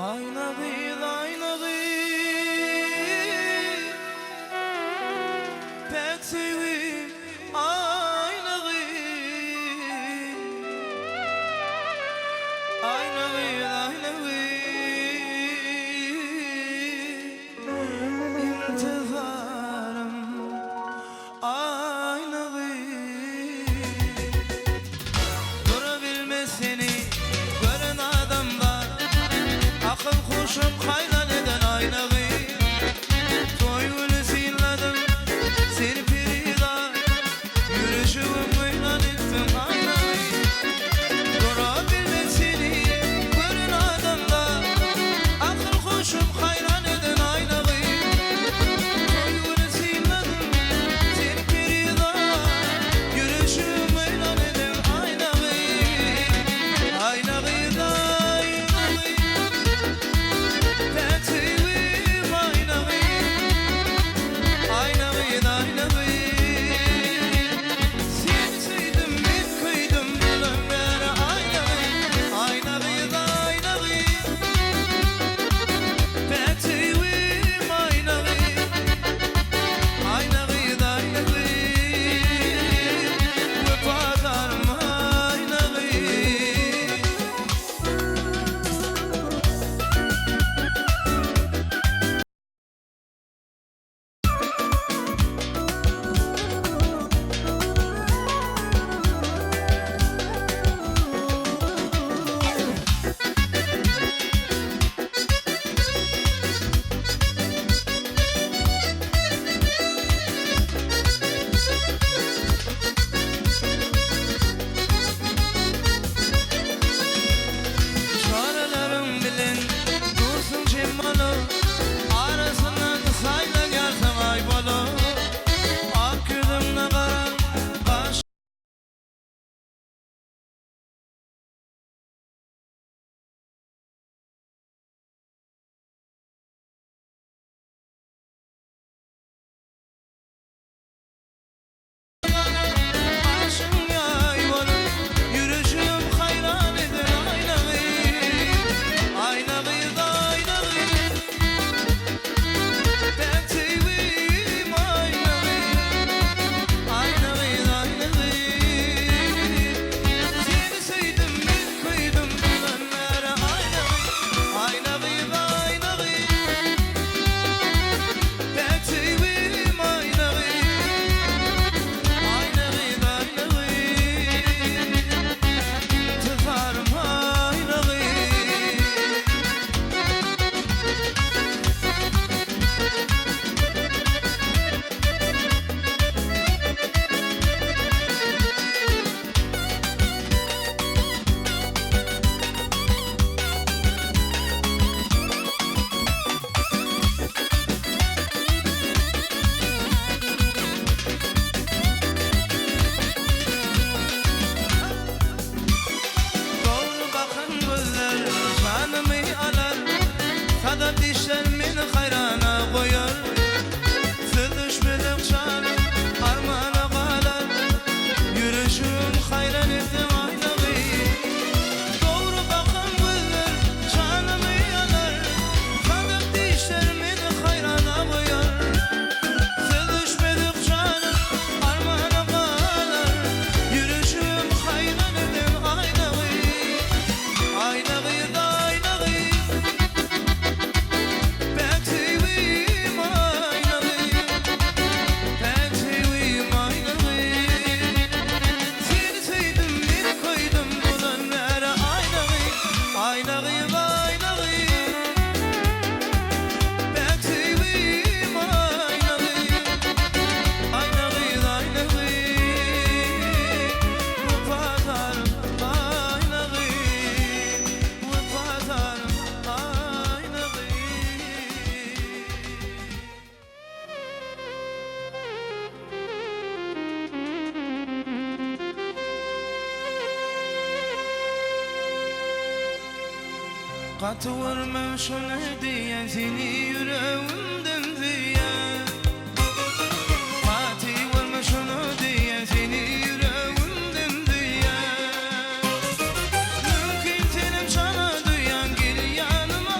Aýna gyz, aýna gyz, Päk söýgi, aýna gyz. Aýna gyz, aýna gyz, Intizarym, aýna gyz. Durabilmez seni gören adamda Akyl huşum haýran eden aýna gyz. Toý güni synladym seni perizat Ýüreşigim weýran etdiň aýna gyz. Durabilmez seni gören adamda Akyl huşum haýran eden aýna gyz. Toý güni synladym seni perizat Ýüreşigim weýran eden aýna gyz. Aýna gyz, aýna gyz, Päk söýgim aýna gyz. Aýna gyz, aýna gyz, Seni söýdüm, men köýdüm, bular bäri aýna gyz. Aýna gyz, aýna gyz, Päk söýgim aýna gyz. Aýna gyz, aýna gyz, Wepadarym aýna gyz. Çaralaryň bilen dursuň jemala, Arasyndan saýlanýarsyň aý bala. Ak ýüzüňde gara gaş. Gaşyň ýaý bolup, ýürejigim haýran eden aýna gyz. Aýna gyz, aýna gyz. Päk söýgim aýna gyz. Aýna gyz, aýna gyz. Seni söýdüm, men köýdüm, bundan bäri aýna gyz. Aýna gyz, aýna gyz. Päk söýgim aýna gyz. Aýna gyz, aýna gyz. Intizarym aýna gyz. Dogry bakan gözler janymy alar, Sadap dişler meni haýrana goýar. Söz düşmedik janym armana galar, Ýüreşigim haýran etseň aýna gyz. Dogry bakan gözler janymy alar, Sadap dişler meni haýrana goýar. Söz düşmedik janym armana galar, Ýüreşigim haýran eden aýna gyz. Aýna gyz, aýna gyz, Päk söýgim aýna gyz. Päk söýgim aýna gyz. Seni söýdüm, men köýdüm, mundan bäri aýna gyz. Aýna gyz, aýna gyz, Päk söýgim aýna gyz. Aýna gyz, aýna gyz, Wepadarym aýna gyz. Wepadarym aýna gyz. Gaty görme şony diýen seni ýüregimden söýýän. Gaty görme şony diýen seni ýüregimden söýýän. Mümkin senem şana duýan gel ýanyma.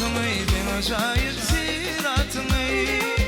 Suratyňy, seň ajaýyp syratyňy.